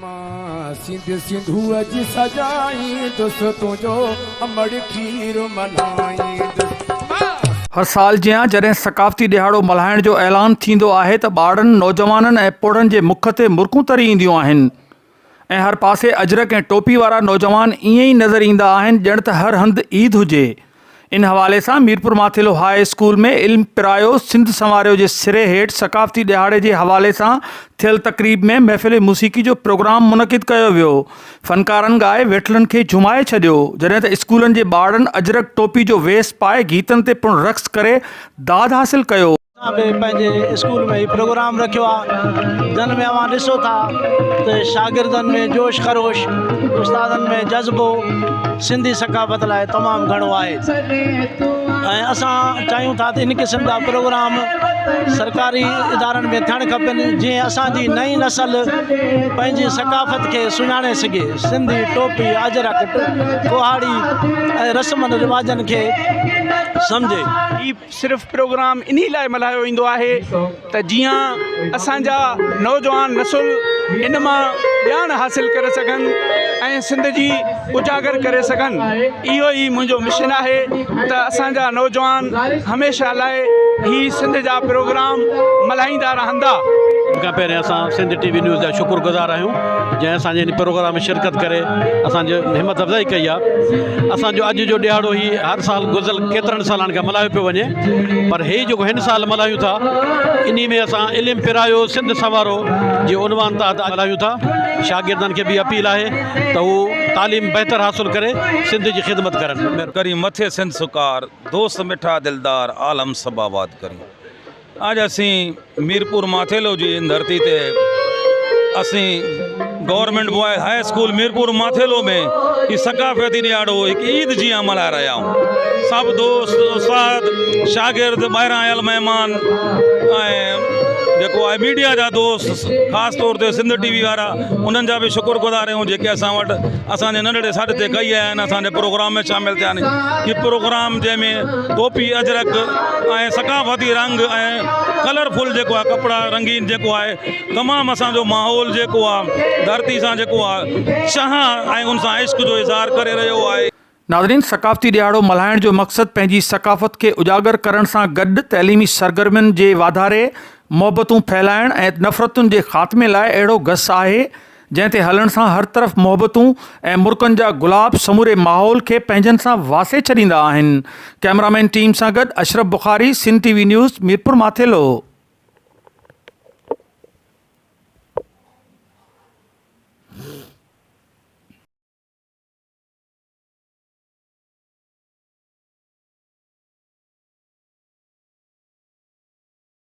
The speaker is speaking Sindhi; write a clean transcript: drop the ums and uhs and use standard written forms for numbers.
مان سنڌ سنڌوء جي سجائيندس تنهنجو امڙ کير ملهائيندس. هر سال جيان جڏهن ثقافتي ڏهاڙو ملهائڻ جو اعلان ٿيندو آهي ته ٻارڙن، نوجوانن ۽ پوڙهن جي مک تي مرڪون تري اينديون آهن ۽ هر پاسي اجرڪ ۽ ٽوپي وارا نوجوان ائين ئي نظر ايندا آهن ڄڻ ته هر هنڌ عيد هجي. ان حوالي سان ميرپورماٿيلو هاء اسڪول ۾ علم پرايو سنڌ سنواريو جي سري هيٺ ثقافتي ڏهاڙي جي حوالي سان ٿيل تقريب ۾ محفل موسيقي جو پروگرام منعقد ڪيو ويو. فنڪارن ڳائي ويٺلن کي جهومائي ڇڏيو، جڏهن ته اسڪولن جي ٻارڙن اجرڪ ٽوپي جو ويس پائي گيتن تي پڻ رقص ڪري داد حاصل ڪيو. اسان به پنهنجي اسڪول ۾ هي پروگرام رکيو آهي جن ۾ اوهان ڏسو ٿا ته شاگردن ۾ جوش خروش استادن ۾ جذبو سنڌي ثقافت لاء تمام گهڻو آهي ۽ اسان چاهيون ٿا ته ان قسم جا پروگرام سرڪاري ادارن ۾ ٿيڻ کپن جيئن اسانجي نئين نسل پنهنجي ثقافت کي سڃاڻي سگهي سنڌي ٽوپي اجرڪ ڪهاڙي ۽ رسمن رواجن کي سمجهي. صرف پروگرام انهي لاء ملهايو ويندو آهي ته جيئن اسان جا نوجوان نسل ان مان ڄاڻ حاصل ڪري سگهن ۽ سنڌ جي اجاگر ڪري سگهن اهو ئي منهنجو مشن آهي ته اسان جا نوجوان هميشه لاء هي سنڌ جا پروگرام ملهائيندا رهندا. ان کان پهرين اسان سنڌ ٽي وي نيوز جا شڪر گذار آهيون جنهن اسان جي هن پروگرام ۾ شرڪت ڪري اسان جي همت افزائي ڪئي آهي. اسان جو اڄ جو ڏهاڙو هي هر سال گذريل ڪيترن سالن کان ملهايو پيو وڃي پر هي جيڪو هن سال ملهايون ٿا انهي ۾ اسان علم پرايو سنڌ سنوارو جي عنوان تحت ملهايون ٿا شاگردن کي به اپيل آهي ته هو تعليم بهتر حاصل ڪري سنڌ جي خدمت ڪرن. ڪرين مٿي سنڌ سڪار، دوست مٺا دلدار، عالم سڀ آباد ڪرين. اڄ اسين ميرپور ماٿيلو جي ان ڌرتي تي اسين government boy high school Mirpur Mathelo ۾ هي ثقافتي ڏهاڙو هڪ عيد جيان ملهائي رهيا آهيون سڀ دوست استاد شاگرد ٻاهران آيل مهمان ۽ جيڪو آهي ميڊيا جا دوست خاص طور تي سنڌ ٽي وي وارا انهن جا به شڪر گذار آهيون جيڪي اسان وٽ اسان جي ننڍڙي سڏ تي ڪهي آيا آهن اسان جي پروگرام ۾ شامل ٿيا آهن هي پروگرام جنهن ۾ ٽوپي اجرڪ ۽ ثقافتي رنگ ۽ ڪلر فل جيڪو آهي ڪپڙا رنگين جيڪو آهي تمام اسان جو ماحول جيڪو آهي ڌرتي سان جيڪو آهي چاهه ۽ ان سان عشق جو اظهار ڪري رهيو آهي. ناظرين ثقافتي ڏهاڙو ملهائڻ جو مقصد پنهنجي ثقافت کي اجاگر ڪرڻ سان گڏ تعليمي سرگرمين جي واڌاري، محبتون ڦهلائڻ ۽ نفرتن جي خاتمي لاء اهڙو گس آهي جنهن تي هلڻ سان هر طرف محبتون ۽ مرڪن جا گلاب سموري ماحول کي پنهنجن سان واسي ڇڏيندا آهن. ڪئميرامين ٽيم سان گڏ Ashraf Bukhari, Sindh T V news, Mirpur Mathelo.